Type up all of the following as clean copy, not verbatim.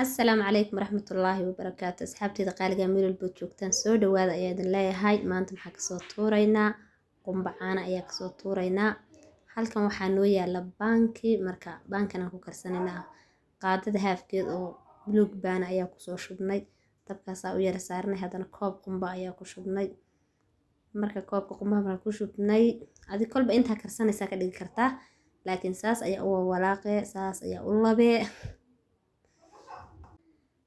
Asalaamu calaykum waraxmatullaahi wabarakaatu. Asxaabteyda qaaliga meel walba joogtaan, soo dhawaada ayaa idin leeyahay. Maanta maxaa kasoo tuuraynaa? Qumba caana ayaa kasoo tuuraynaa. Halkan waxaa noo yaala baanki, marka baankan aan ku karsanaynaa. Qaadada haafkeed oo buluug baana ayaa kusoo shubnay, dabkaasaa u yara saarnay. Haddana koob qumba ayaa ku shubnay. Marka koobka qumbaha markaa ku shubnay, adi kolba intaa karsanaysaa ka dhigi kartaa, laakiin saas ayaa u walaaqee, saas ayaa u labee,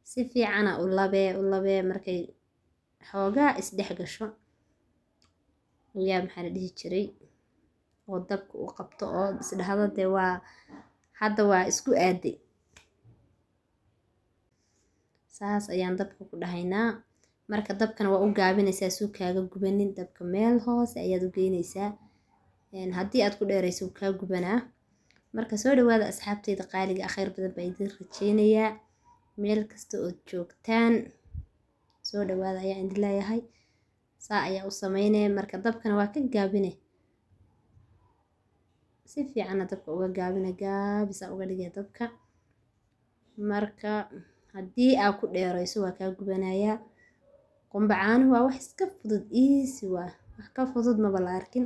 si fiicana u labee u labee. Markay xoogaa isdhex gasho ayaa, maxaa la dhihi jiray, oo dabka u qabto oo isdhahdo dee waa hadda waa isku aaday, saas ayaan dabka ku dhahaynaa. Marka dabkana waa u gaabinaysaa suu kaaga gubanin. Dabka meel hoose ayaad u geynaysaa, haddii aad ku dheerayso wuu kaa gubanaa. Marka soo dhawaada asxaabteyda qaaliga ah, khayr badan baa idin rajeynayaa meel kasta ood joogtaan. Soo dhawaada ayaan idin leeyahay. Saa ayaa u sameynaya. Marka dabkana waa ka gaabine, si fiicanna dabka uga gaabine, gaabisaa uga dhigay dabka. Marka haddii aa ku dheerayso waa kaa gubanayaa. Qumba caanuhu waa wax iska fudud, easy, waa wax ka fudud maba la arkin.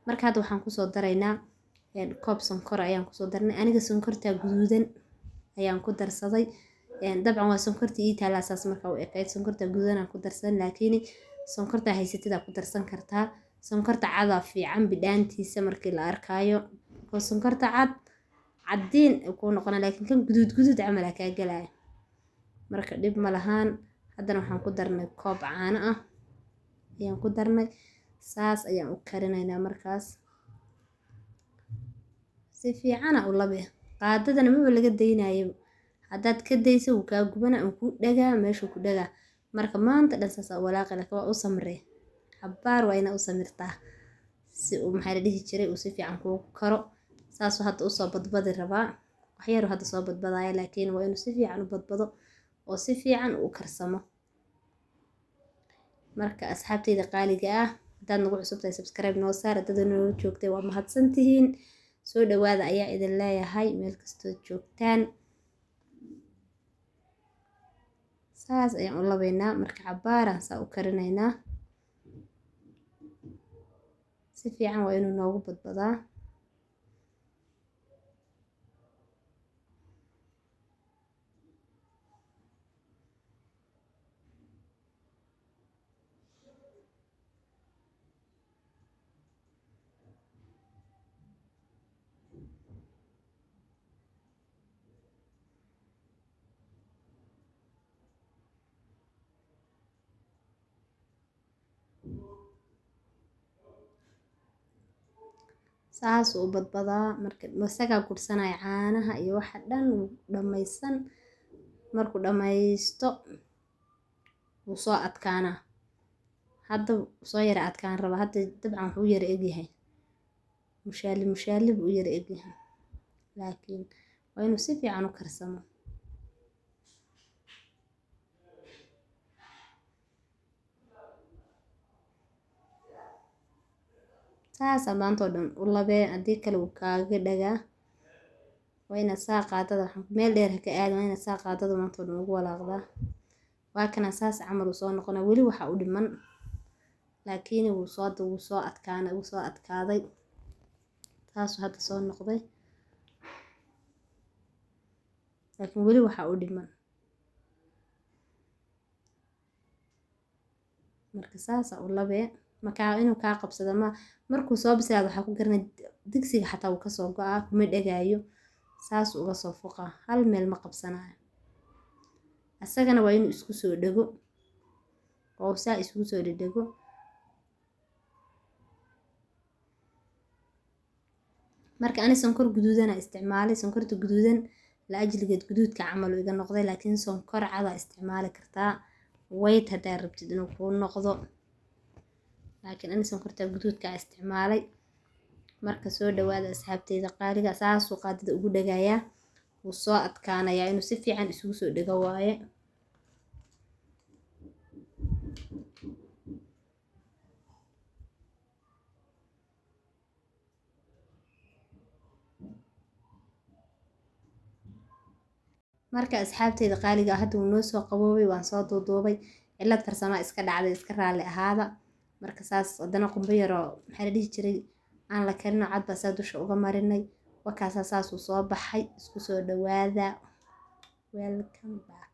Marka hadda waxaan kusoo daraynaa koob sonkor ayaan kusoo darnay. Aniga sonkorta guduudan ayaan ku darsaday. Dabcan waa sonkorta ii taalaa saas marka u ekayd, sonkorta guduudan aan ku darsaday, laakiin sonkorta haysatid aa ku darsan kartaa. Sonkorta cadaa fiican bidhaantiisa markii la arkaayo, oo sonkorta cad cadiin kuu noqona, laakiin kan guduud guduud camal aa kaa galaya. Marka dhib ma lahaan. Haddana waxaan ku darnay koob caano ah ayaan ku darnay, saas ayaan u karinaynaa. Markaas si fiicana u labe, qaadadana maba laga daynayo. Haddaad ka dayso wuu kaa gubana, uu ku dhagaa, meeshuu ku dhagaa. Marka maanta dhan saas aa u walaaqi, laakiin waa u samree xabaar, waa inaa u samirtaa si uu, maxaa la dhihi jiray, uu si fiican kuugu karo. Saasuu hadda usoo badbadi rabaa, waxyaru hadda soo badbadaya, laakiin waa inuu si fiican u badbado oo si fiican u karsamo. Marka asxaabteyda qaaliga ah, haddaad nagu cusub tahay subscribe noo saar, haddaad noola joogtay waa mahadsantihiin. Soo dhawaada ayaa idin leeyahay meel kastood joogtaan. Saas ayaan u labaynaa. Marka cabaaraan saa u karinaynaa, si fiican waa inuu noogu badbadaa. Saasuu u badbadaa. Marka isagaa gursanaya caanaha iyo waxa dhan, wuu dhammaysan. Markuu dhammaysto wuu soo adkaanaa. Hadda soo yara adkaan raba. Hadda dabcan wuxuu u yara egyahay mushaali, mushaali buu u yara egyahay, laakiin waa inuu si fiican u karsamo. Saasaa maanta oo dhan u labee, haddii kale wuu kaaga dhagaa. Waa inaad saa qaadada meel dheer haka aadin, waa inaad saa qaadada maanta oo dhan ugu walaaqdaa. Waa kana saas camal uu soo noqonaa. Weli waxaa u dhiman, laakiin wuu soo wuu soo adkaana, wuu soo adkaaday, saasuu hadda soo noqday, laakiin weli waxaa u dhiman. Marka saasaa u labee. Markaa inuu kaa qabsado ma markuu soo bislaado waxaa ku garanay digsiga xataa wuu kasoo go-aa, kuma dhagaayo, saasuu uga soo fuqaa, hal meel ma qabsanayo. Asagana waa inuu isku soo dhego oo saa isugu soo dhedhego. Marka ani sonkor guduudana isticmaalay, sonkorta guduudan la ajligeed guduudka camal iga noqday, laakiin sonkor cadaa isticmaali kartaa, white haddaa rabtid inuu kuu noqdo, laakiin ani sonkorta guduudka isticmaalay. Marka soo dhawaada asxaabteyda qaaliga. Saasuu qaadada ugu dhagayaa, wuu soo adkaanayaa, inuu si fiican isugu soo dhego waaye. Marka asxaabteyda qaaliga ah, hadda wuu noo soo qaboobay, waan soo duuduubay. Cilad farsamaa iska dhacday, iska raalli ahaada. Marka saas haddana qumbo yaroo, maxaa la dhihi jiray, aan la karinoo cad baa saa dusha uga marinay. Wakaasaa saasuu soo baxay. Isku soo dhawaada, welcome back.